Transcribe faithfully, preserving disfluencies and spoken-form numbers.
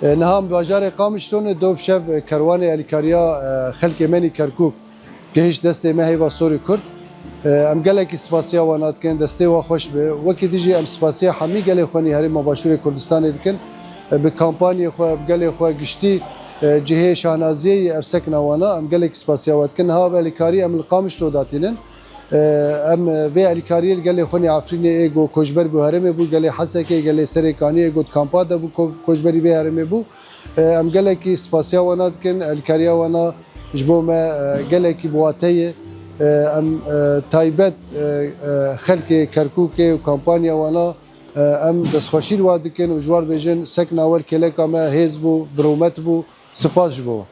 E, niha em bajarê Qamişlo ne, do bi şev, e, kerwanê alîkariya, e, xelkê me nî Kerkûk gihişt destê me, Heyva Sorê Kurd. E, em gelekî spasiya wana dikin, destê wa xweş be. Wekî dijî em spasiya hemî gelê xwe nî Herêma Başûrê Kurdistanê dikin. E, bi kampanyê xwe, bi gelê xwe giştî, e, cihê şahnaziyê yî ev sekna wana. Em gelekî spasiya we dikin. Niha ev alîkarî em li Qamişlo datînin. E, em, e, vê alîkariyê li gelê xwe nî Efrînê ê go koçber bû herêmê bû, gelê Hesekê, gelê Serêkaniyê ê go di kampa de bû ko-, koçberî vê herêmê bû. E, em gelekî spasiya wana dikin, alîkariya wana ji bo me, e, gelekî bi wate ye. E, em, e, taybet, e, e, xelkê Kerkûkê û kampanya wana, e, em destxweşî li wa dikin û ji wan bêjin sekna wer kêleka me hêz bû, bi rûmet bû, spas ji bo wan.